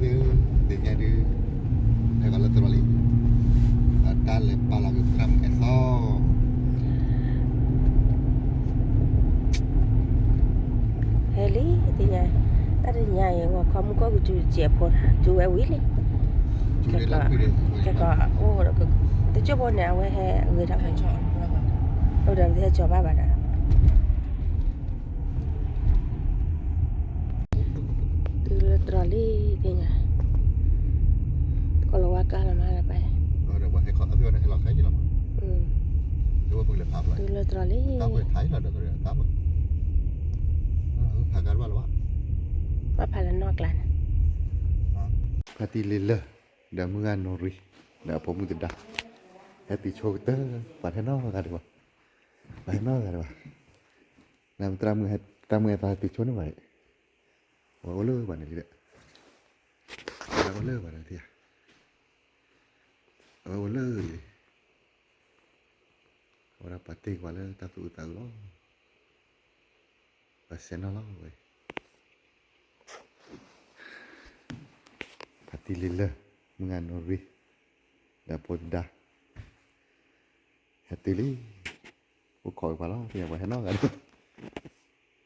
သုသ့ၣ်ညါဒုး, ဟဲကီးလၢသရီလံ, အတၢ်လဲၤပာ်လီၤက့ၤသရၣ်မုၣ်အဲၣ်သီ ဟဲလံ, သ့ၣ်ညါ, တၢ်တညါအံၤ ဂီၤခီမုၢ်ကီၢ်ကစူၤတစဲးဖိ, စူၤဝဲဝံၤလံ, ကဲကီး, အိၣ်ဒီး, တကၠိၢ်ဖိန့ၣ် အဝဲဟဲအဂ့ၤထီၣ်, အိၣ်ဒီးပဟဲကၠီၤဘၣ်ဘၣ်ဒီး တုၤလၢသရီလံ, သ့ၣ်ညါ, ကီၢ်လီၤဝါကါလီၤမးလၢပှၤ, တုၤလၢသရီလံ, ဘၣ်ဖးလၢနီၢ်ကျါန့ၣ်, ဖါတံၢ်လံလၢၢ်, ဒီးမုၢ်ဂၤနိရံ, ဒီးအဖိမုၣ်သဒါ, ဟဲတုၤဆိကတၢၢ်, ပှၤဟဲနီတဂၤဒံးဘၣ်, ပှၤဟဲနီတဂၤဒံးဘၣ်, နသရၣ်မုၣ်အဲၣ်သီဟဲတုၤဆိန့ၣ်ဘၣ်, အဝဲအိၣ်လၢပှၤန့ၣ်လံ, အဝဲအိၣ်လၢပှၤန့ၣ်လံ, အဝဲအိၣ်လၢလံ, အဝဲဒၣ်ပှၤတ့ၢ်ကွၢ်လၢတၢ်သူၣ်အုးသးအုးလီၤ, ပှၤဆဲးနီၣ်လီၤဝဲ, ဖါတံၢ်လံလၢၢ်, မုၢ်ဂၤနိရံ, ဒီးဖိသဒါ, ဟဲတုၤလံ, အိၣ်ခိးက့ၤပှၤလီၤ, သ့ၣ်ညါပှၤဟဲနီတဂၤဒံး,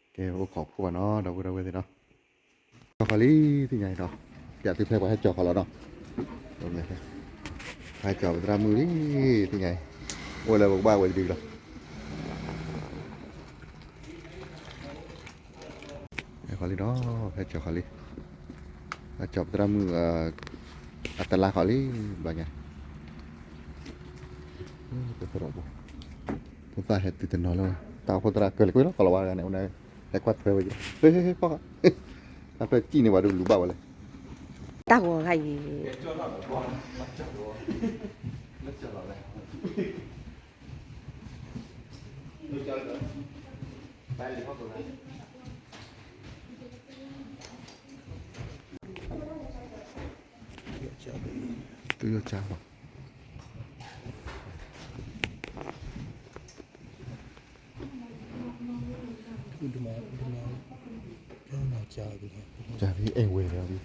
ကဲအိၣ်ခိးဖှိၣ်ဘၣ်နီၤ ဒီပုၢ်ဒီဝဲၢ်သ့ၣ်နီၤ, ကၠီၤဃီၤလံ, သ့ၣ်ညါအံၤဒီး, ပျးသုဖဲပှၤဟဲကၠီၤဃီၤလီၤနီၤ, ဟဲကၠီၤပသရၣ်မုၣ်လံ, သ့ၣ်ညါအံၤ, အိၣ်လၢပကဘၣ်ဝဲတဒုလီၤ ဟဲဃီၤလံဒီး ဟဲကၠီၤဃီၤလံ, ဟဲကၠီၤပသရၣ်မုၣ်, အတလါဃီၤလံ, ဘျီညါ, ဖိသၣ်ဟဲတုၤတနီၤလၢ, တၢ်အိၣ်ဖှိၣ်သရၣ်ကၢၢ်လံကွ့လီၤ ကီၢ်လီၤဝါတဂၤန့ၣ်, ဟဲကွၢ်ထွဲဝဲ, ဟဲကွၢ်ဃီ, တၢ်ဖျၢၣ်ကံၣ်န့ၣ် ပှၤဒုးလူၤဘၣ်ဝဲလဲၣ်, တၢ်ဂီၤခါအံၤ သုယိၣ်ကၢ်လီၤ, ကၢ်လံ အဲၣ်ဝဲလီၤ,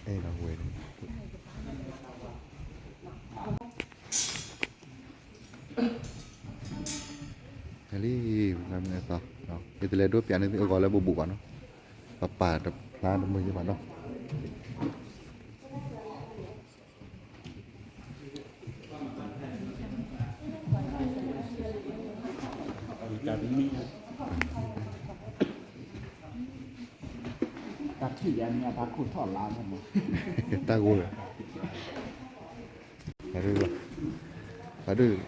အဲၣ်လီၤဝဲလီၤ ဟဲလံ, သရၣ်မုၣ်အဲၣ်သီ, ယတလဲၤဒိပျးန့ၢ်သုအဂီၤလၢဘူးဘူးဘၣ်နီၤ, ပပာ်တဖျါတမုာ်ယဘၣ်နီၤ, တၢ်ထံၣ်ယါန့ၣ် အတၢ်ခိၣ်ထီၣ်လါမး, တၢ်ဂိၢ်လီၤ, ပှၤဒိၣ်,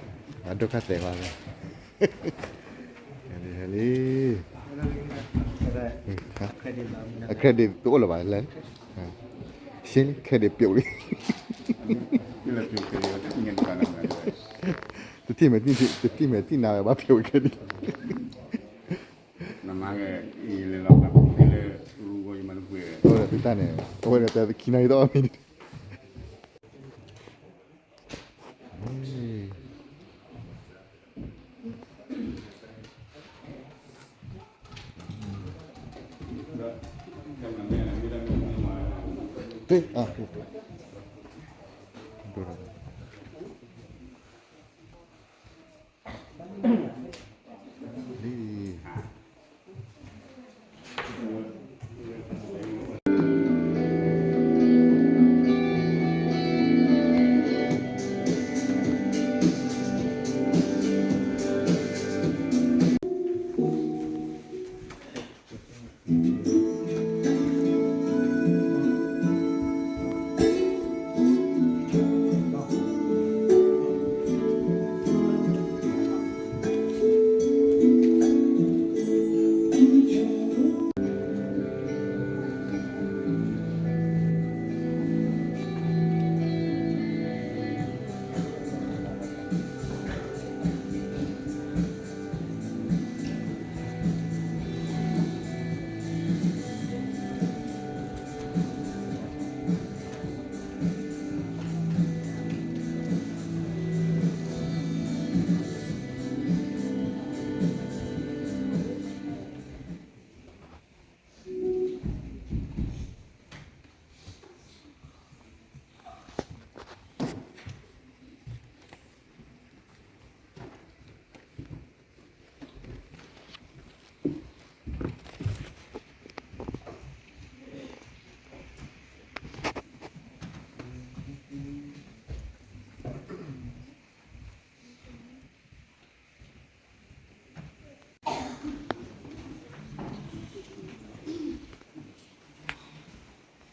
ပှၤဒိၣ်ခါသဲးဝဲ, ဟဲလံ, ဟဲလံ, အ credit တအိၣ်လၢၤဘၣ်လဲၣ်, ရှင်းလင်း credit ပျိာ်လံ, တထံၣ်မဲာ်တထံၣ်, တထံၣ်မဲာ်တထံၣ်နၤဝဲဘၣ်ပျိာ် credit နမၤက့ၤ, အံၤလၢလီၤပှၤပူၤသ့လၢရူဂီၤယမၤတပှဲၤ, အဝဲဒၣ်သုတၢ်န့ၣ် အဝဲဒၣ်တၢ်ခံနၣ်ရံၣ်တအီၣ်မ့ၢ်န့ၣ်,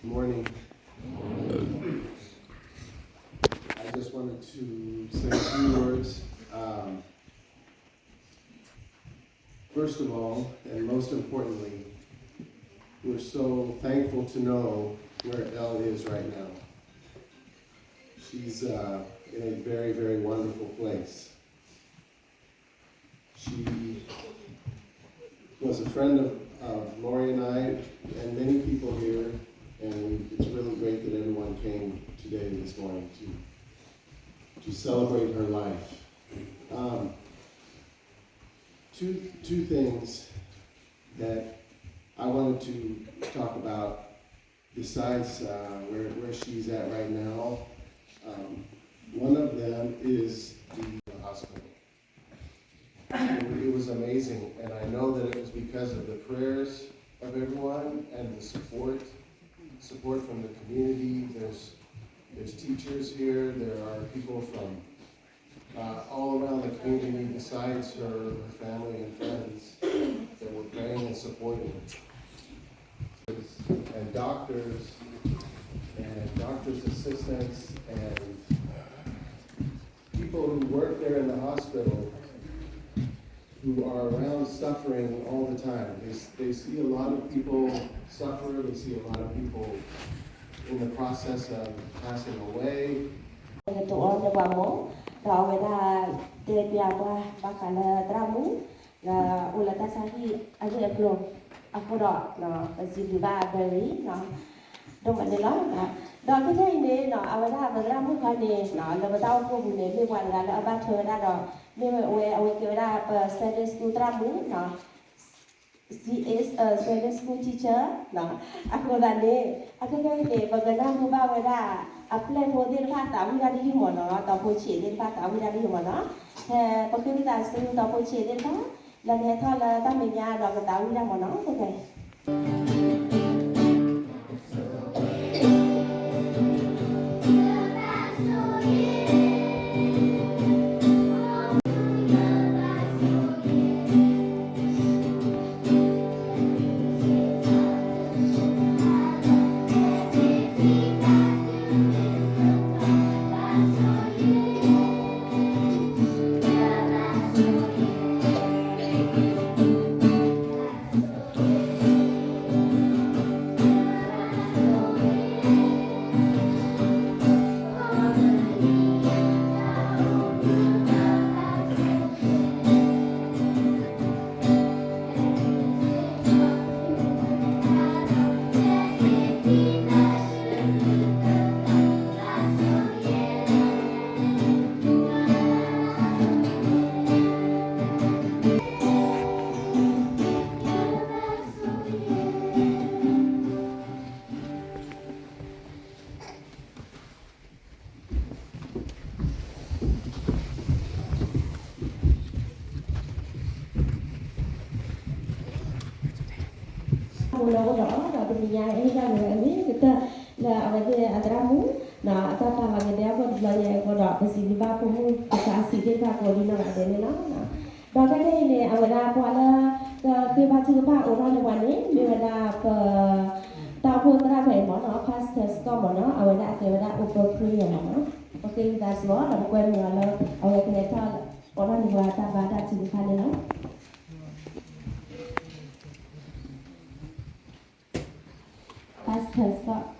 Morning. I just wanted to say a few words. Um, first of all, and most importantly, we're so thankful to know where Elle is right now. She's uh, in a very, very wonderful place. She was a friend of, of Lori and I and many people here, and it's really great that everyone came today, this morning, to, to celebrate her life. Um, two, two things that I wanted to talk about besides uh, where, where she's at right now. Um, one of them is the hospital. It was amazing, and I know that it was because of the prayers of everyone and the support, support from the community. There's, there's teachers here. There are people from uh, all around the community besides her, her family and friends that were praying and supporting. And doctors and doctors' assistants and people who work there in the hospital who are around suffering all the time. They, they see a lot of people suffer. They see a lot of people in the process of passing away. ကတိၤအီၤလၢပှၤမိၢ်, ဒီးအဝဲဒၣ်တဲပျးပှၤဘၣ်ဃးလၢသရၣ်မုၣ်, လၢအိၣ်လၢတၢ်ဆါဟံၣ်အဂ့ၢ်အကျိၤအဃိဒီး, ပစံးဘျုးဘၣ်အဘဲရံ ဒိၣ်မးန့ၣ်လီၤ. ဒီးခဲခဲအံၤန့ၣ် အဝဲဒၣ်ပသရၣ်မုၣ်ခီန့ၣ် လၢပတၢ်အိၣ်ဖှိၣ်ပူၤန့ၣ် မ့ၢ်ပှၤတဂၤလၢအဘၣ်ထွဲဝဲဒၣ်ဒီး မ့ၢ်ဝဲအဝဲကဲဝဲဒၣ်ပ Sunday school သရၣ်မုၣ် She is a Sunday school teacher အဃိသတးန့ၣ် အခဲခဲအံၤန့ၣ် ပကနၢ်ဟူဘၣ်ဝဲဒၣ် အပျဲၢ်ဖိသ့ၣ်တဖၣ်သးဝံၣ်တၢ်တယုၢ်မးနီၤ, ဒီးဖိဆံးသ့ၣ်တဖၣ်သးဝံၣ်တၢ်တယုၢ်မးနီၤ. ဖဲပဃ့ဝံသးစူၤဒီးဖိဆံးသ့ၣ်တဖၣ် လၢကဟဲထီၣ်လၢတၢ်မဲာ်ညါဒီးကသးဝံၣ်တၢ်မးနီၤ ခဲခဲအံၤ ပလီၤအိၣ်ဒီးအီၤ ဒီးတနံၤညါ အဲၣ်ဒိးဝဲအဂ့ၢ်ကတၢၢ်လၢအဝဲသ့ၣ်အသရၣ်မုၣ် အတၢ်ဖးလီၤကဒဲအဂီၢ်တဘျီညါအဂီၢ်ဒီး ပစံးဘျုးဘၣ်ဖိမုၣ်ကစၢ်အစံးသ့ၣ်တဖၣ်ကိးဒ်နီၢ်ဂၤဒဲးန့ၣ်လီၤ. ဒီးခဲခဲအံၤန့ၣ် အဝဲဒၣ်ပှၤလၢ ကဃ့ဘါထုကဖၣ်အိးထီၣ်န့ၢ်ပှၤန့ၣ် မ့ၢ်ဝဲဒၣ်ပ တၢ်အိၣ်ဖှိၣ်သရၣ်ဖဲအံၤမ့ၢ်နီၤ Pastor Scott မ့ၢ်နီၤ အဝဲဒၣ်အကဲဝဲဒၣ် Open Prayer မ့ၢ်နီၤ ပဃ့ဝံသးစူၤအီၤ ဒီးပကွဲမုာ်အီၤလၢ အဝဲကလဲၤထီၣ်အိးထီၣ်န့ၢ်ပှၤတၢ်ဘါတၢ်ထုကဖၣ်န့ၣ်လီၤ. Pastor Scott.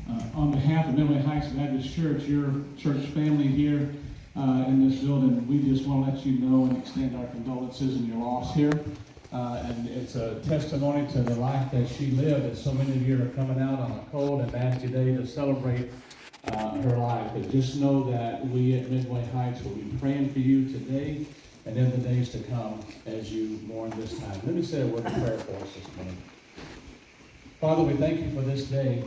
Uh, on behalf of Midway Heights Baptist Church, your church family here uh, in this building, we just want to let you know and extend our condolences in your loss here. Uh, and it's a testimony to the life that she lived, and so many of you are coming out on a cold and nasty day to celebrate uh, her life. But just know that we at Midway Heights will be praying for you today and in the days to come as you mourn this time. Let me say a word of prayer for us this morning. Father, we thank you for this day.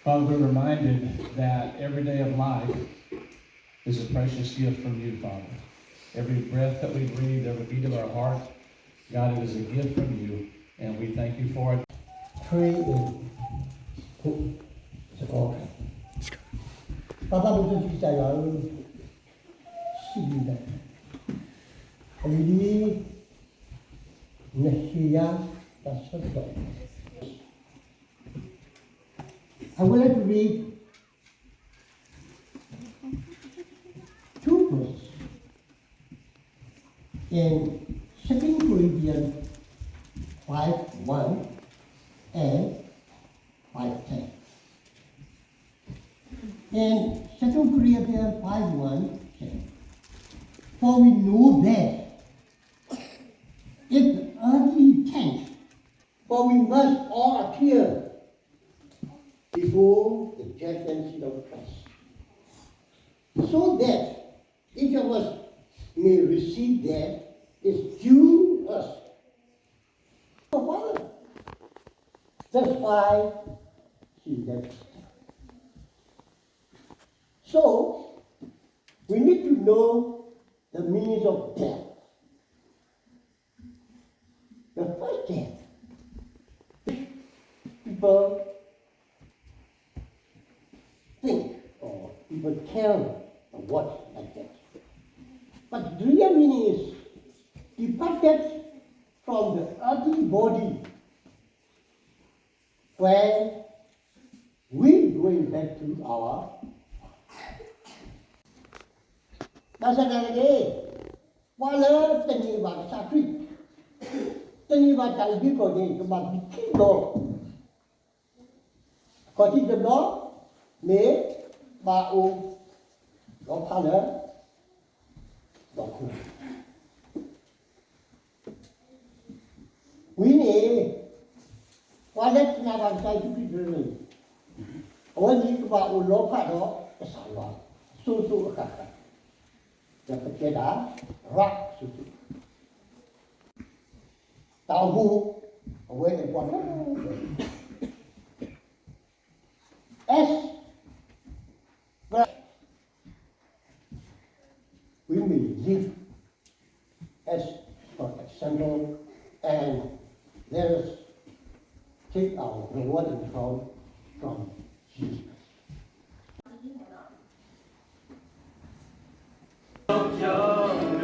Father, we're reminded that every day of life is a precious gift from you, Father. Every breath that we breathe, every beat of our heart, God, it is a gift from you, and we thank you for it. Pray in hope to all. ပၢ်သးဘိစီဆှံကစၢ်ယွၤဧၢ, စံးဘျုးနၤ, အဂ့ၢ်ဒ်အံၤ, နဟ့ၣ်ယၤတၢ်ဆၢကတီၢ်. I would like to read two verses in Second Corinthians five one and five ten. In Second Corinthians five one says, "For we know that if the earthly tent, for we must all appear before the judgment seat of Christ, so that each of us may receive that is due us." So, Father, that's why he left. So, we need to know the meaning of death. The first death, people think or people tell the word like that. But the real meaning is departed from the earthly body where we going back to our. ဘၣ်ဆၣ်သနာ်က့ ပှၤလၢတန့ၢ်ဘၣ်ကစၢ်ခရံာ်, တန့ၢ်ဘၣ်တၢ်အုၣ်က့ၤခီၣ်က့ၤန့ၣ် ကဘၣ်မံခံဘျီလီၤ. အခီၣ်ထံးတဘျီ မ့ၢ်ဘၣ်အိၣ်လီၤဖးလၢ ဒီးခိၣ် ဝံၤန့ၣ် ပှၤလၢတနာ်ဘၣ်ကစၢ်ယ့ၣ်ၡူးခရံာ်တဂၤန့ၣ် အဝဲန့ၣ်ကဘၣ်အိၣ်လီၤဖးဒီးကစၢ်ယွၤ အစိၤစိၤအဃၣ်ဃၣ်, ဒီးပတဲဒၣ် ရးစိၤစိၤ တၢ်အိၣ်ဖှိၣ် အဝဲန့ၣ်ပှၤ as well, we may live as for example, and let us take our reward and crown from Jesus Christ. ပစံးဘျုးဘ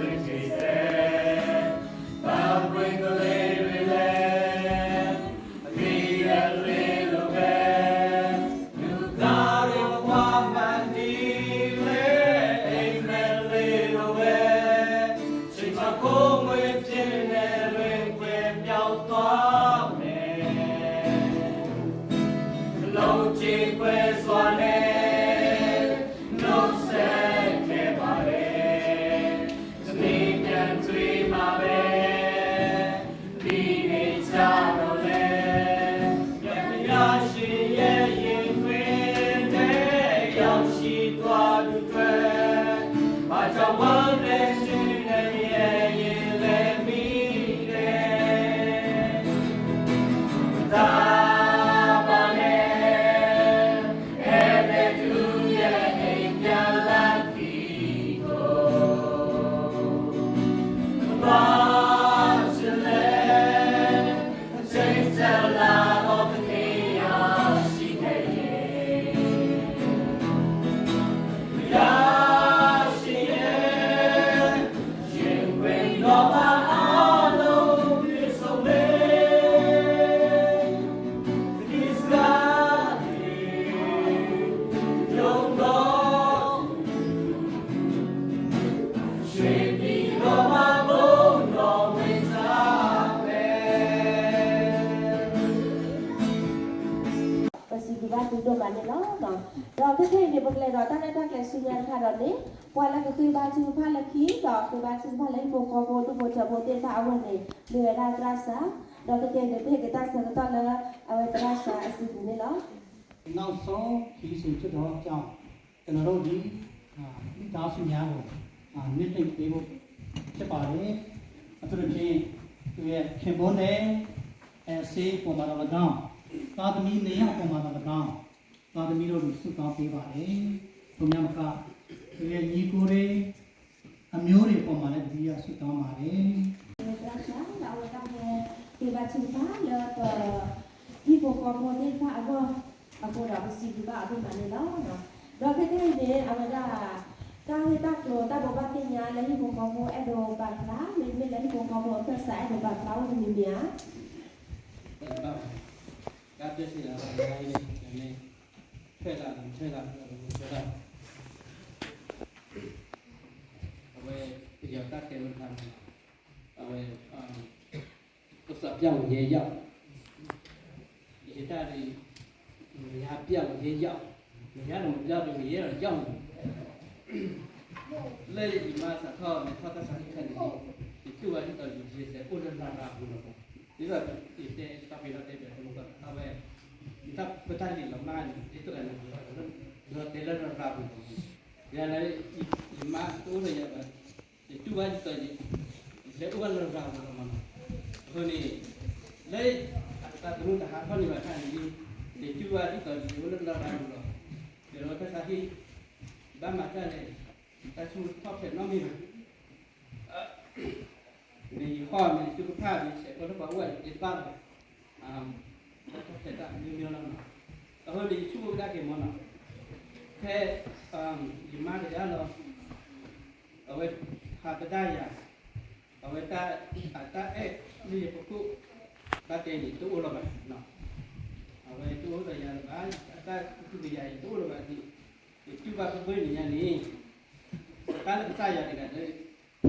ၣ်သုဒိၣ်မးန့ၣ်လီၤ. ဒီးခဲခဲအံၤန့ၣ် ပကလဲၤဒီးတၢ်ရဲၣ်တၢ်ကျဲၤဆူညါတခါဒီးန့ၣ် ပှၤလၢကဃ့ဘါထုကဖၣ်လၢခံ ဒီးဃ့ဘါထုကဖၣ်လၢဟံၣ်ဖိဃီဖိဒူၣ်ဖိထၢဖိသ့ၣ်တဖၣ်အဂီၢ်န့ၣ် မ့ၢ်ဝဲဒၣ်သရၣ်စၢ်, ဒီးခဲခဲအံၤန့ၣ် ပဟ့ၣ်က့ၤတၢ်ဆၢကတီၢ်လၢအဝဲသရၣ်စၢ်အစုပူၤန့ၣ်လီၤ. နောက်ဆုံး ခီးစူး ဖြစ်တော့ကြောင်း ကျွန်တော်တို့သည် အာ မိသားစုများကို အာ နှစ်သိမ့်ပေးဖို့ ဖြစ်ပါတယ်။ အထူးသဖြင့် သူရဲ့ခင်ပွန်းနဲ့ အဲ ဆေးပေါ်မှာတော့လည်းကောင်း၊ သားသမီးနှစ်ယောက်ပေါ်မှာတော့လည်းကောင်း၊ သားသမီးတို့ကို ဆုတောင်းပေးပါတယ်။ ထို့များမက သူရဲ့ညီအစ်ကိုတွေ အမျိုးတွေပေါ်မှာလည်း တတိယဆုတောင်းပါတယ်။ သရၣ်စၢ် လၢအဝဲဒၣ်ဟဲ ဃ့ဘါထုကဖၣ်လၢပ ဟံၣ်ဖိဃီဖိသ့ၣ်တဖၣ်အဂီၢ် အဃိဒီး ပစံးဘျုးဘၣ်အီၤဒိၣ်မးန့ၣ်လီၤ. ဒီးခဲခဲအံၤန့ၣ် အဝဲဒၣ် တၢ်ဂ့ၢ်တၢ်ကျိၤတၢ်ဘိးဘၣ်သ့ၣ်ညါလၢဟံၣ်ဖိဃီဖိအဲၣ်ဒိးပာ်ဖျါ မ့တမ့ၢ်လၢဟံၣ်ဖိဃီဖိအခၢၣ်စးအဲၣ်ဒိးပာ်ဖျါအိၣ်တမံၤမံၤဧါ. တဘၣ်ဘၣ်, ကဘၣ်စ့ၢ်ကီး အဝဲ ထွဲလၢ ထွဲလၢ ထွဲလၢ အဝဲ ပယီၤတၢ်တဲဝဲတခါန့ၣ် အဝဲ ကစၢ်ပျၢ်ဝဲယဲယီၣ်, ယတၢ်ဒ် မယါပျၢ်ဝဲယဲယီၣ်, မယါဒီးမပျၢ်ဒီးမယဲဒီးယီၣ်န့ၣ် လၢယမါစးထီၣ် မ့ၢ်ထီၣ်တၢ်ဆါဟံၣ်ခါန့ၣ် ယတူၢ်ဘၣ်ဒ်သိးယလဲၤအိၣ်လၢလရာ်ပူၤလီၤ. ဒ်သိးယတဲတၢ်ဖဲလီၤတဲဘၣ်တမူကီၢ် အဝဲ ပတၢ်လံၤလီၤမၢ်န့ၣ် ဒ်သိးလၢ လီၤတဲာ်လၢလရာ်ပူၤလီၤ. ယၤလၢ ယမါတအိၣ်ဒီးယၤဘၣ် ယတူၢ်ဘၣ်ဒ်သိး ယလဲၤအိၣ်ဘၣ်လၢလရာ်ပူၤလီၤမးနီၤ. အဃိန့ၣ် လၢ အတၢ်သနူတဟးထီၣ်န့ၢ်ဘၣ်ခါန့ၣ် ယတူၢ်ဘၣ်ဒ်သိးယအိၣ်လၢလရာ်ပူၤလီၤ. ယလီၤခၢၣ်စးဟံၣ် ဘၣ်မၤတၢ်လဲၣ် တၢ်ဆိကမိၣ်ထီၣ်ဖျဲးနီတမံၤဘၣ်. မ့ၢ်ယဟီၣ်မ့ၢ်ယစုကဖၣ်မ့ၢ်ဆဲးကီးလၢပှၤအိၣ်ဝဲတဘၣ်ဘၣ်. တၢ်ထီၣ်ဖျဲးတၢ်မံၤမံၤလီၤနီၤ. အဃိန့ၣ် ယဆိကမိၣ်ကဒါက့ၤမးနီၤ. ဖဲ ယမါတဂၤလီၤ အဝဲ ဟးသဒၣ်ယၤ အဝဲတၢ် အတၢ်အဲၣ်လၢယပခိၣ် ဘၣ်တဲန့ၣ် တအိၣ်လၢၤဘၣ်. အဝဲတအိၣ်ဒီးယၤလၢၤဘၣ်, အတၢ်သူၣ်ကယၤအံၤတအိၣ်လၢၤဘၣ်န့ၣ် ယတူၢ်ဘၣ်ဖဲန့ၣ်ညါန့ၣ် တၢ်လၢကစၢ်ယွၤတဂၤဒီး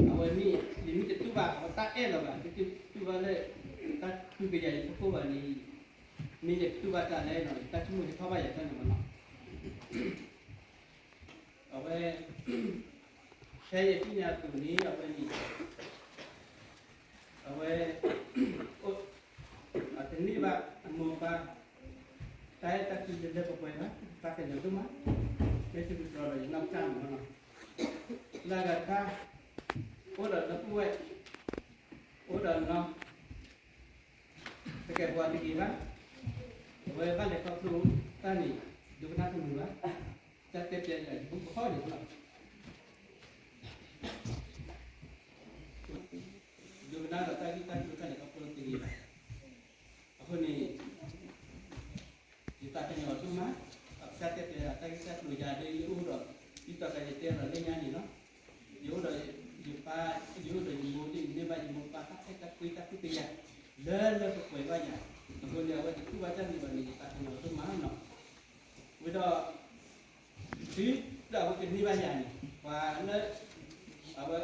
အဝဲမ့ၢ် ယမ့ၢ်တတူၢ်ဘၣ်အဝဲတၢ်အဲၣ်လၢၤဘၣ်, တတူၢ်ဘၣ်လၢတၢ်သူၣ်ကယၤအံၤပခိၣ်ဘၣ်န့ၣ် မ့ၢ်ယတူၢ်ဘၣ်တၢ်လဲၣ်နီၤ တၢ်ဆိကမိၣ်ဟဲထီၣ်ဘၣ်ယၤတၢ်န့ၣ်မးနီၤ. အဝဲ ဖဲယသ့ၣ်ညါအသိးန့ၣ် အဝဲန့ၣ် အဝဲ အိၣ် အတန့ၢ်ဘၣ်အမိၢ်အပၢ် တၢ်အဲၣ်တၢ်ကွံလၢလၢပှဲၤပှဲၤဘၣ်, သးကညီၤဒိၣ်မး, မ့ၢ်စံးဘျုးတြီဒီးယနီၢ်ကစၢ်န့ၣ်မးနီၤ. လၢအဂၤတခါ အိၣ်ဒီးဒီပုၢ်ဝဲၢ် အိၣ်ဒီးနီၤ တကဲပှၤတဂ့ၤဘၣ်, အဝဲဘၣ်လဲၤခီဖျိတၢ်န့ၣ် ဒိကနၣ်တမုာ်ဘၣ်, တၢ်တဲပျဲယၤယဘူၣ်ကဟီၣ်န့ၣ်လီၤ. ဒိကနၣ်ဒီးတၢ်ဂ့ၢ်တၢ်ကျိၤတၢ်လဲၤခီဖျိတဂ့ၤဘၣ်. အဃိန့ၣ် ယသးကညီၤဒိၣ်မး, တၢ်ဂ့ၢ်တၢ်ကျိၤယၤဒ်လၢအိၣ်ဒီး ဒ်သိးကယတဲဒီးလၢညါန့ၣ်လီၤ. ယအိၣ်ဒီးယပၢ် ယအိၣ်ဒီးယမိၢ်ဒ်န့ၢ်ဘၣ်ယမိၢ်ပၢ်တၢ်အဲၣ်တၢ်ကွံတၢ်သူၣ်ကယၤ လၢလၢပှဲၤပှဲၤဘၣ်ယၤ, အဃိန့ၣ် အဝဲတတူၢ်ဘၣ်တၢ်န့ၣ်ဘၣ်န့ၣ် ယသးကညီၤဒိၣ်မးနီၤ. ဝံၤဒီး တုၤလၢအဝဲကန့ၢ်ဘၣ်ယၤန့ၣ် ပှၤလၢ အဝဲ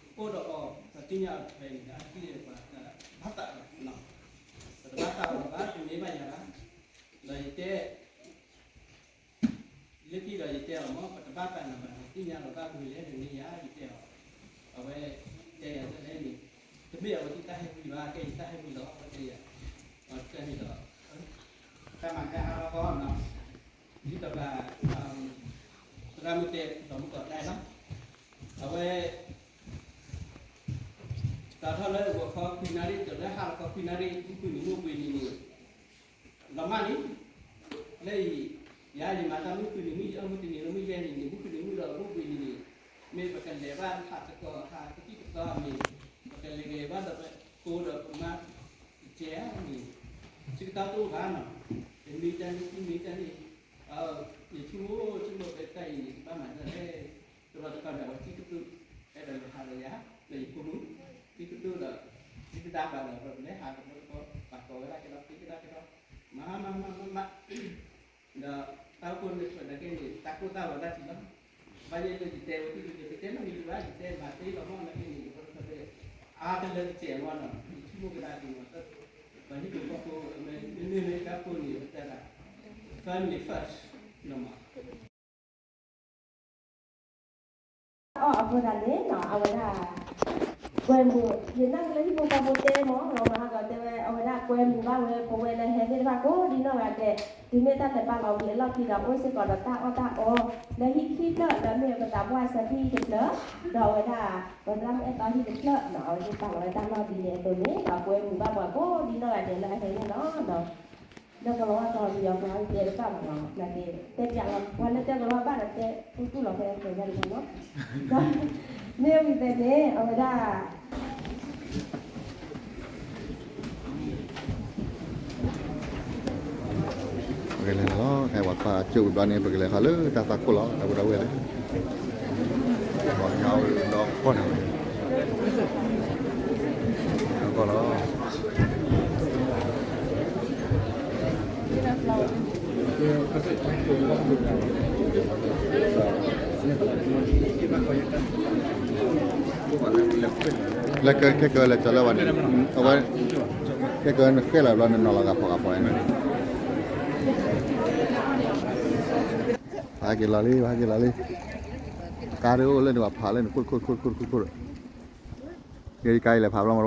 အိၣ်ဒီးအီၤ ပှၤသ့ၣ်ညါအီၤတဖဲန့ၣ် အါတက့ၢ်န့ၣ် ပှၤတဘၣ်သးအီၤဘၣ်, ပတဘၣ်သးအီၤဘၣ် တန့ၢ်ဘၣ်ယၤဘၣ်, ဒီးယတဲ လၢခံဒီးယတဲအီၤမ့ၢ် ပတဘၣ်သးနၤဘၣ်န့ၣ် သ့ၣ်ညါလီၤဘၣ်ပှၤလဲၣ်န့ၣ်မ့ၢ်ယၤ ယတဲအီၤ, အဝဲတဲယၤတလဲၣ်န့ၣ် တမ့ၢ်အဝဲသ့ၣ်တၢ်ဟဲဝံၤဘၣ် ကဲယတၢ်ဟဲဝံၤလီၤ အဝဲတဲယၤ, တၢ်န့ၣ်ဒီး တၢ်မၤဟဲအါထီၣ်ဃီနီၤ, ဒ်သိးပှၤ သရၣ်မုၣ်တဲ ဒီးမုၢ်ကီၢ်တၢ်လီၤ, အဝဲ စးထီၣ်လၢဂီၤခီခွံနၣ်ရံၣ် တုၤလၢဟါလီၤခီခွံနၣ်ရံၣ် မုၢ်ခွံနံၤမုၢ်ဘှံးနံၤန့ၣ် လီၤမၢ်လံ, လၢအံၤ ယၤယမၤတၢ်မုၢ်ခွံနံၤမုၢ် ယအီၣ်မုၢ်တနံၤလၢမုၢ်ယဲၢ်နံၤန့ၣ် မုၢ်ခွံနံၤမုၢ်ဒီးမုၢ်ဘှံးနံၤန့ၣ် မ့ၢ်ပကလဲၤဘၣ်ဟးသကိး ဟးသကိးသကိးမ့ၢ် ပကလဲၤဂဲၤဘၣ်ဒီးပကိးဒီးပမါ တကဲန့ၣ် ဆၢကတီၢ်တအိၣ်ဘၣ်နီၤ, တနွံတၢ်နံၣ် ခံနွံတၢ်နံၣ်, ယဆိကမိၣ် ဆိကမိၣ်ဖဲတၢ်အံၤန့ၣ် ဘၣ်မၤတၢ်လဲၣ်, တဘျီတခီဒီး အဝဲတံၤကသူ အဲၣ်ဒိးလဲၤဟးဒီးယၤ ဒီးယဖိမုၣ် တံၤကသူဒီး တံၤကဒါဘၣ်ဒီး ပလဲၤဟးတဘျီတခီ ပာ်ကိးဝဲဒၣ်ကဲထီၣ် တံၤကဒါကဲထီၣ် မၤမၤမၤမၤမၤ ဒီးတၢ်အိၣ်ဖှိၣ်န့ၣ် ပဒၣ်က့ၤန့ၣ် တၢ်ကိၢ်တၢ်ဂီၤဒၣ်ထံလီၤ, ဘၣ်ယဲလၢယတဲဝဲသ့ၣ် ယတတဲနီတမံၤဘၣ် ယတဲမၤသ့လီၤမ့ၢ်နာ်က့န့ၣ် ယဖိတဖၣ်တဲ အါတလၢကစဲးမ့ၢ်နီၤ ယဆိကမိၣ်ကဒါက့ၤမ့ၢ် ပှၤဟံၣ်ဖိဃီဖိ မ့မ့ၢ်တၢ်ဖိန့ၣ် ပတဲဒၣ် family first နီၤမး အီၣ်အဃိသတးန့ၣ်နီၤ အဝဲဒၣ် ကွဲမုာ် ယနာ်က့လၢဟံၣ်ဖိဃီဖိတဲမ့ၢ် လီၤမၤဟးဂီၤတဲဝဲ အဝဲဒၣ်ကွဲမုာ်ဘၣ်ဝဲ ပဝဲလၢဟဲသ့ၣ်တဖၣ်ကိးဒ်နီၢ်ဂၤဒဲး တုၤမ့ၢ်တၢ်လဲၤပာ်လီၤဝံၤအလီၢ်ခံဒီး အိၣ်စ့ၢ်ကီးဒီးတၢ်အီၣ်တၢ်အီ လၢဟံၣ်ခံဖျၢၣ် လၢအမ့ၢ်ပသးပှၢ်ဆၢထံၣ်တဖျၢၣ် ဒီးအဝဲဒၣ် ပသရၣ်မုၣ်အဲၣ်တီဟံၣ်တဖျၢၣ်နီၤ အဝဲသ့ၣ်ပာ်လီၤဝဲတၢ်လီၢ်ဒ်န့ၣ်အသိးန့ၣ် ဒီးကွဲမုာ်ဘၣ်ပှၤကိးဒ်နီၢ်ဂၤဒဲးလၢအဟဲန့ၣ်လီၤ. လၢကလီၤဝါကီၢ်ပယီၤကျိာ်အံၤတဲတဘၣ်ဘၣ်နီၤ နာ်က့ တဲပျးလီၤ ပှၤလၢတဲကလီၤဝါဘၣ်ဒီးတဲ တူၢ်တူၢ်လီၤဖဲတဲယါန့ၣ်လီၤ. ဒီး မ့ၢ်ဝံၤဖဲန့ၣ် အဝဲဒၣ် လဲၤလီၤ ခဲပှၤကွၢ်ကၠိဝံၤဘျီန့ၣ် ပကလဲၤဃီလၢတၢ်သွၣ်ခိၣ်လီၤ တၢ်ပုၢ်ဒီဝဲၢ်လၢ ပှၤကညီဒီကီၢ်န့ၣ် ကီၢ်လီၤ လၢကဲကဲလဲၤကၠီလၢဝဲန့ၣ် အဝဲ ကဲကဲနဃဲလီၤဘျီနနီၤလီၤဂၤဖီဂၤဖီန့ၣ် ဟဲက့ၤလီၤလံ ဟဲက့ၤလီၤလံ ကါဒ်အိၣ်လၢန့ၣ် ပှၤဖးလၢန့ၣ် ခိၣ်ခိၣ်ခိၣ်ခိၣ်ခိၣ်ခိၣ် ယကါအံၤလဲၤဖးဘျီမး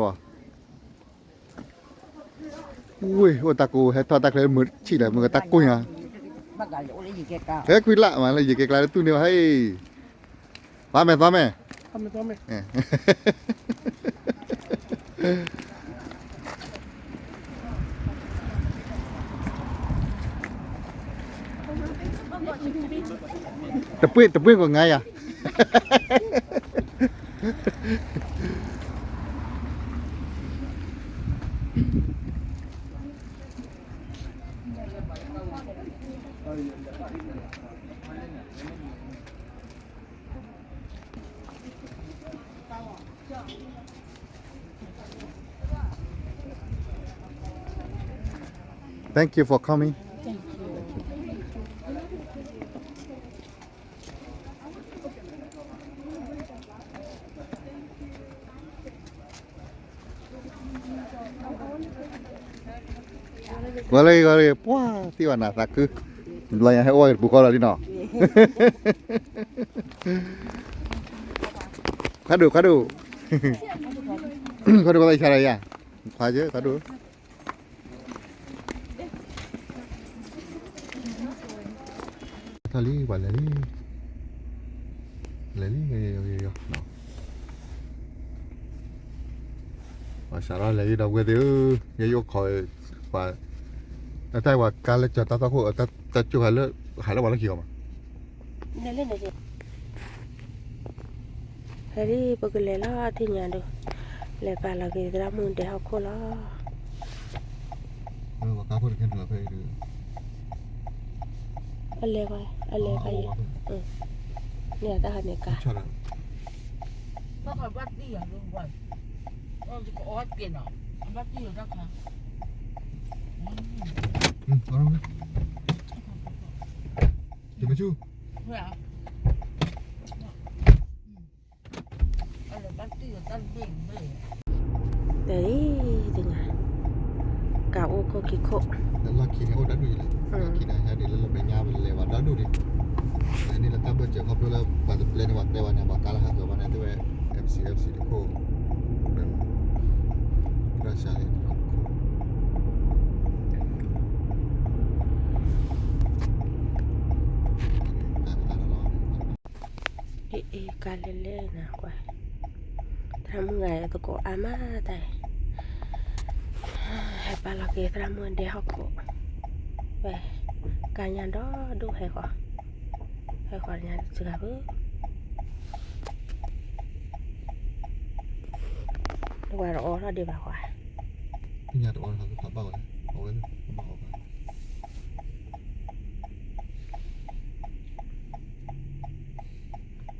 တဝီ ဝ့ၢ် အိၣ်တၢ်ကိးဟဲထီၣ်တၢ်ချၢမုာ်ဆံၣ်လဲၣ် မုာ်ကတၢ်ကိးညါ ဟဲခွံလၢ်မးလၢယကဲကျါလၢတူၢ်န့ၢ်ဘၣ်ဟဲ သွားမယ် သွားမယ် တပွင့် တပွင့်ကို ငါးရာ Thank you for coming. Thank you. ကွၢ်လၢ ကွၢ်လၢ ပှၤသံဘၣ်နၤသးခု ဘျီညါဟဲအိၣ်ဝဲတပူၤဃီလီၤလံနီၤ ခွါဒိၣ် ခွါဒိၣ် ခွါဒိၣ် ခွါဒိၣ် ခွါဒိၣ် ထီၣ်လံ ပှၤလဲၤလံ လဲၤလံ ယီၤ ယီၤ ယီၤ ပှၤစးထီၣ်လဲၤလံ ဒီပုၢ်ဝဲၢ်သ့ၣ်ဧၢ, ယဲယအိၣ်ခိး ပှၤ တၢ်တၢ်ပှၤကါလၢကၠီၤတၢ်သွၣ်ခိၣ် တၢ်ကၠိဟးလၢ ဟးလၢပှၤလၢခံဂီၤမး ဟဲလံ ပကလဲၤလီၤထံၣ်ညါဒိၣ်, လဲၤပာ်လီၤက့ၤသရၣ်မုၣ်ဒဲဟီၣ်ခိၣ်လီၤ. အလဲၤ, အလဲၤ, န့ၣ်တၢ်ဟးန့ၣ်ကါ တဲအံၤ တညါ ကးအိၣ်ခိၣ်ခံခိၣ် လၢလီၢ်ခံန့ၣ်အိၣ်ဒၣ်ဒူၣ်ယလဲၣ်, လီၢ်ခံန့ၣ်အိၣ်ဒၣ်ဒူၣ်ယလဲၣ်, လၢလီၢ်ခံန့ၣ် ဟဲဒ်လၢလၢမဲာ်ညါပလဲၤဘၣ်ဒၣ်ဒူၣ်န့ၣ်, န့ၣ်လၢတၢ်ဘၢၣ်စၢၤခီဖျိလၢပှၤတပျဲန့ၣ် ပှၤကျဲဘၣ်န့ၣ် ပှၤကါလၢဟးဂီၤဘၣ်န့ၣ် တဲဝဲ M C F C တခိၣ် ဒီးစးန့ၣ် အ့ အ့ ကါလဲၤလဲၤနၤကွၢ်, သရၣ်မုၣ်ဂၤသကိးအါမးတၢ်အံၤ, ဟဲပာ်လီၤက့ၤသရၣ်မုၣ်ဒဲဟီၣ်ခိၣ်, ဝဲ ကါညါဒီဒူၣ်ဟဲဃီၤ, ဟဲဃီၤညါတစှၤဘၣ်, တဝၤတအီထီၣ်ဒံးဘၣ်ဃီ, သ့ၣ်ညါတအီထီၣ်ဖးဘၣ်ဝဲ, အဝဲလၢ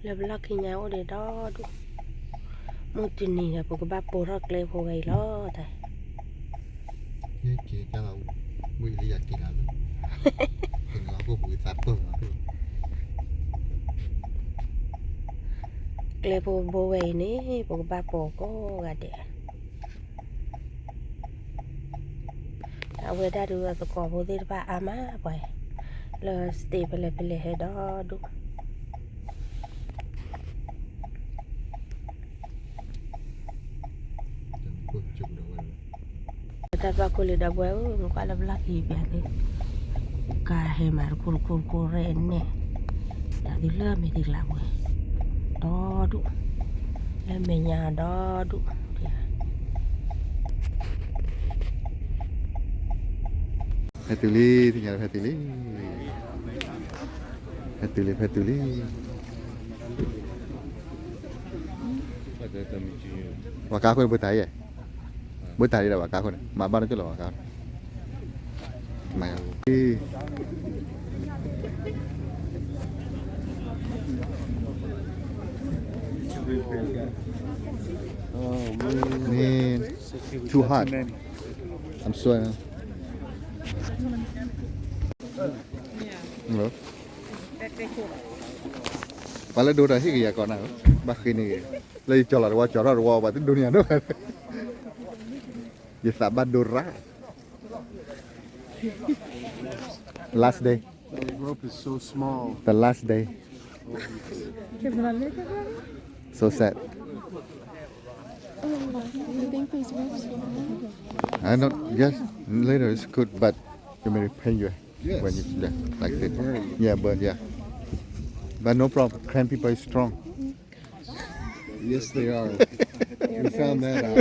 လၢပလီၢ်ခံညါအိၣ်ဒံးဒီဒူၣ်, မုၢ်တနံၤဒီး ပကဘၣ်ပိာ်ထီၣ်ကျဲဖိဝဲအံၤလီၤတၢ်, ယက့ၤကၢ်လီၤ, ဝံၤလံယက့ၤလီၤ, က့ၤလီၤပူၤပူၤသးပၢၢ်လီၤ, ကျဲဖိဘိဝဲအံၤန့ၣ် ပကဘၣ်ပိာ်ကိးဂၤဒဲး အဝဲဒၣ်ဒုးသကိးဖိသ့ၣ်တဖၣ်အါမးပှၤ, လၢ state ဖဲလဲၣ်ဖဲလဲၣ်ဟဲဒီဒူၣ်, တၢ်ပၢ်ခိၣ်လံဒီပုၢ်ဝဲၢ်ဧၢ, နကွၢ်လၢပလီၢ်ခံပျးသု, ကါဟဲမးတခိၣ်တခိၣ်တခိၣ်ရဲၣ်န့ၣ်, တၢ်သုလၢမဲာ်တကျးဝဲ, ဒီဒူၣ်, လၢမဲာ်ညါဒီဒူၣ် ဖဲတုၤလံ သ့ၣ်ညါဖဲတုၤလံ, ဖဲတုၤလံ ဖဲတုၤလံ, ပှၤကါခိၣ်န့ၣ် ဘၣ်တၢ်ယဲၢ်, ဘၣ်တၢ်ဒ်ဒီးပှၤကါခိၣ်န့ၣ် မၤဘၣ်နီကၠိလီၤပှၤကါခိၣ်န့ၣ် မၤ Man, too hot. I'm sweating. Hello. ပှၤလၢဒိတၢ်ဟ့ၣ်ကယၤကီးနၤ, ဘၣ်ဃ့န့ၣ်ဂ့ၤ, လၢယကၠီၤလီၤတဝီကၠီၤထီၣ်တဝီ ပှၤတဒိန့ၢ်ယၤဒိၣ်, ယသးဘၣ်ဒိရၣ်. Last day. The rope is so small. The last day. So sad. I don't, yes, later it's good, but you may pain you when you, yeah, like this. Yeah, but yeah. But no problem. Karen people is strong. Yes, they are. We found that out.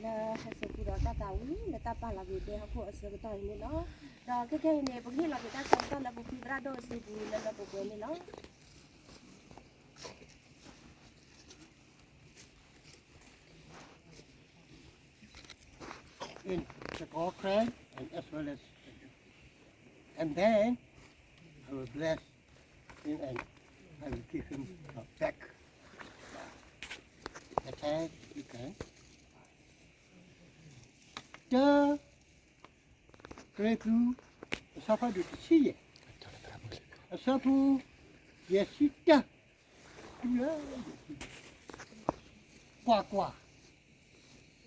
လၢဟဲစိာ်ပူၤဒီးတၢ်သးဝံၣ် လၢတၢ်ပာ်လီၤက့ၤဒဲဟီၣ်ခိၣ်အဆၢကတီၢ်အံၤန့ၣ်လီၤ. ဒီးခဲကနံၣ်အံၤန့ၣ် ပကဟ့ၣ်လီၤက့ၤတၢ်ဆၢကတီၢ်လၢပဖုသရၣ်ဒိၣ်အစုပူၤလၢလၢပှဲၤပှဲၤန့ၣ်လီၤ. In the call cry and as well as, and then I will bless him and I will give him back the time you can. တၢ ကရံၣ်သူး အဆၢဖးဒိၣ်တဆံယဲၢ်, အဆၢဖိ ယဲၢ်ဆံတၢ, ကွၢ်ကွၢ်,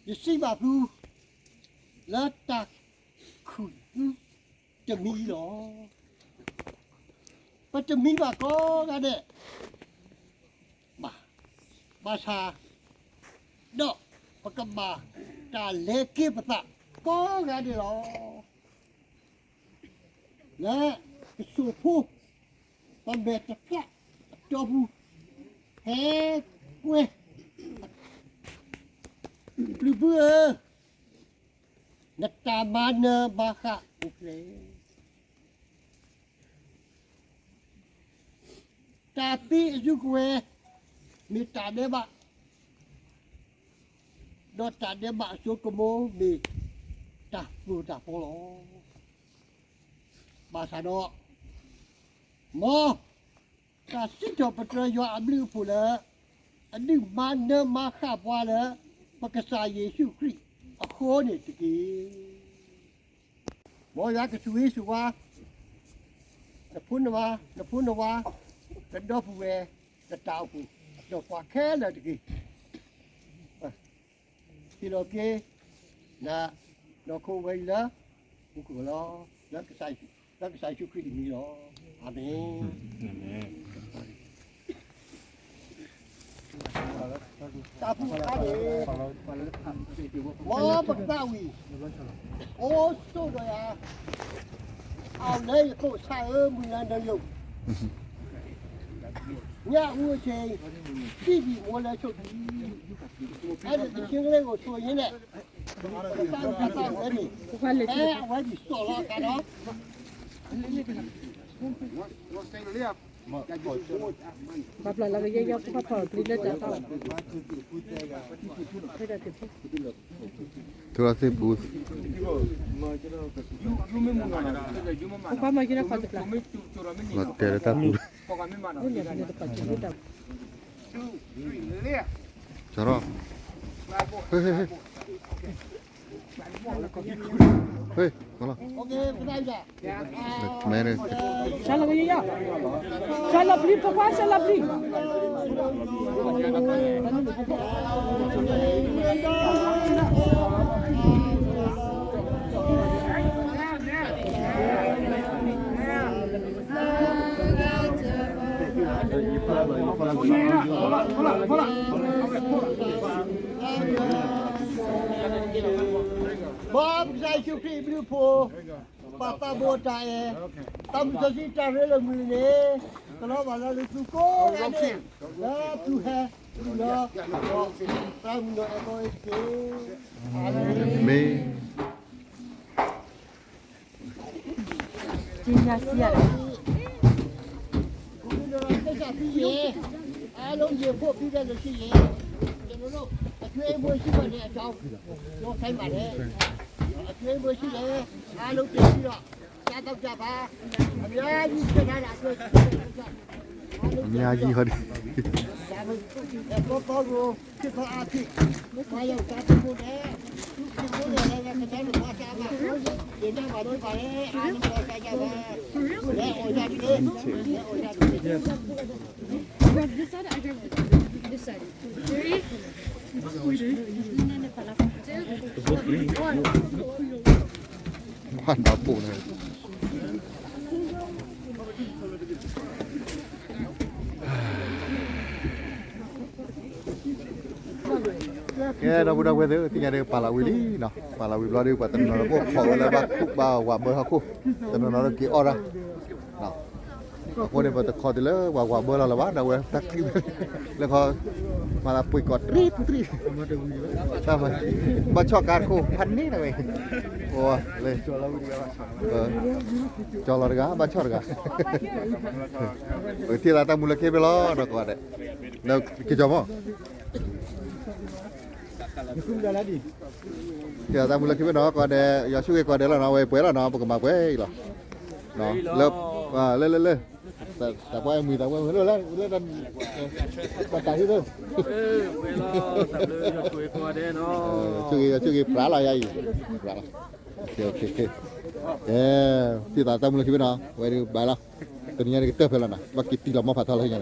ယစံးဘၣ်သု လၢတၢ်ခူၣ်သုတမံၤလီၤ. ပတမံဘၣ်ကိးဂၤဒဲး ဘၣ်, ဘၣ်ဆၣ် ဒီးပကဘၣ်တၢ်လဲၤက့ၤပသးကိးဂၤဒဲးလီၤ. လၢကစိာ်ဖိ ပမဲာ်တဖျၢၣ်အတီၢ်ပူၤ ဟဲကွဲ ပျုၤပုၢ်ဧၢ, နတၢ်မၤနၢၤမၤဃၣ်အိၣ်ဖျဲၣ် တၢ်သံအစုကဝဲၤ မ့ၢ်တၢ်ဒဲးဘး, ဒီးတၢ်ဒဲးဘးအစိကမီၤ မ့ၢ်တၢ်သိၣ်တၢ်သီလီၤ. ဘၣ်ဆၣ်ဒီး မ်တၢ်စံးထီၣ်ပတြၢၤယွၤအဘျုးအဖှိၣ်လၢ အဒုးမၤနၢၤမၤဃၣ်ပှၤလၢ ပကစၢ်ယ့ၣ်ၡူးခရံာ်အဃိန့ၣ်တက့ၢ်. မ်ယွၤကဆိၣ်ဂ့ၤဆိၣ်ဝါ နဖိနဝၤ, နဖိနဝၤ, ကဒီပုၢ်ဝဲၢ်, နတၢ်အိၣ်ဖှိၣ်, ဒီးပှၤခဲလၢာ်တက့ၢ်. ဟ့ၣ်လီၤက့ၤ နနီၢ်ခိဝဲအံၤလၢ မူခိၣ်လီၤ, လၢကစၢ်ယ့ၣ်ၡူးခရံာ်အမံၤလီၤ. အၤမ့ၣ်. တၢ်ပူၤခါန့ၣ် မ်ပကသးဝံၣ် အိၣ်ဆိးဒီးယၤ အဝဲယသိၣ်ဆါဧၢ မုၢ်လၢနယိာ် ညၣ်အူအဆ့ၣ် စံၣ်ဘံၣ်မိၢ်လၢဆိၣ်ဘံၣ် အဲၣ်ဒိးတဆ့ကလ့ၢ်အိၣ်ဆိးယဲၢ်န့ၣ် တၢ်တၢ်တၢ်ဝဲန့ၣ် အဲအဝဲဒ်သိးလီၤအခါဒီး ပှၤပျၢ်လီၤကယဲၢ်ယဲၢ် ပှၤဖီၣ်ပျံၤလၢတၢ်သီ ဖဲဒၣ်တဖု သုရသ့ၣ်ပူၤ ပှၤမၤက့ၤလၢခီၣ်တပျၢ် လီၤတဲာ်လၢတၢ်ပူၤ လၢန့ၣ်တပှၢ်က့ၤလၢတၢ်ပူၤ ကၠီထီၣ် ဟ့ၣ် ဟ့ၣ် ဟ့ၣ် လီၤ မဲန့ၣ် ဆါလီၤပျံၤ ဆါလီၤပျံၤ ပကွၢ်ဆါလီၤပျံၤ မ်ပကစၢ်ယ့ၣ်ၡူးခရံာ်အဘျုးအဖှိၣ် ပၢ်သးဘိတၢ်အဲၣ် သးမုၢ်စီဆှံတၢ်ရ့လိာ်မုာ်န့ၣ် ကလီၤဘၣ်လၢသုကိးဂၤဒဲး လၢသုဟဲသုလီၤ ဒီးသရၣ်မုၣ်နီၢ်အဲၣ်ဘီအံၤတက့ၢ်. အၤမ့ၣ်. အားလုံးရေဖို့ပြီးတဲ့လူရှိရင် ကျွန်တော်တို့ အကြွေးဘိရှိပါတယ်အကြောင်း ပြောခိုင်းပါတယ်။ အကြွေးဘိရှိတယ်။ အားလုံးတင်ပြီးတော့ စားသောက်ကြပါ။ အများကြီးဖြစ်ထားတာအတွက် ကျေးဇူးတင်ပါတယ်။ အားလုံး အများကြီးဟုတ်တယ်။ ဒါပေမဲ့ ကောကောကို ဖြစ်သောအားဖြင့် ဘာရောက်စားဖို့လဲ။ ဖြစ်ဖို့လဲလည်း ခင်ဗျားတို့ ဘာစားမှာလဲ။ တင်ပြမှာဖြစ်ပါတယ်။ အားလုံး ဘာစားကြပါ။ လဲ အော်ကြတယ်။ လဲ အော်ကြတယ်။ This side, I drink this side. Three. ဘာနောက်ပို့နေလဲ။ ကဲ ဒီပုၢ်ဒီဝဲၢ်သ့ၣ် သ့ၣ်ညါဒီး ပာ်လီၤဝံၤလံနီၤ, ပာ်လီၤဝံၤဘျီဒီး ပှၤတနီၤနီၤဒီး ပအိၣ်ခိးဝဲလၢဘၣ်ခူၣ်ဘၣ်ဝးဘၢဟီၣ်ခိၣ်, တနီၤနီၤဒီးက့ၤအီၣ်ဒၣ် အဃိန့ၣ် ပတခီတုၤလၢပှၤဝးဘၢလီၤလၢၤဘၣ်, ဒီးဝဲတၢ်ချံ လၢခီ မၤသးပှ့ၤကီးတြံတြံ, ဘၣ်ဆီၣ်ကါတခိၣ်ဖးန့ၣ်နဝဲ, အိၣ်လၢ ကၠီလီၤတဂၤ ဘၣ်ဆီၣ်တဂၤ, ပကထံၣ်သးတၢ်မူလၢခံဖဲလီၤ ဒီးကိးဂၤဒဲး, ဒီးကၠီမီၢ် ထံၣ်သးတၢ်မူလၢခံဖဲနီၤ ကိးဂၤဒဲး, ယွၤဆိၣ်ဂ့ၤကိးဂၤဒဲးလီၤနီၤ, အဝဲပှဲၤလီၤနီၤ, ပကမၤပှဲၤအံၤလီၤ, လၢ လၢ လၢ လၢ တၢ်ပှဲၤမုာ် တၢ်ပှဲၤမုာ်လၢ လၢ လၢ တၢ်တၢ်ဟံၣ်လၢ ဆိၣ်ဂ့ၤ ဆိၣ်ဂ့ၤ ပြးလီၤယၤအံၤ, ပြးလီၤ, ကဲ ထံၣ်သးတၢ်မူလၢခံဖဲနီၤ, ဝဲဒုးဘၣ်လီၤ, တနံၤညါကတၢၢ်ဖဲလီၤနီၤ, ဘၣ်က့ၤတံၢ်လီၤမီၢ်ဖးထီလီၤညါ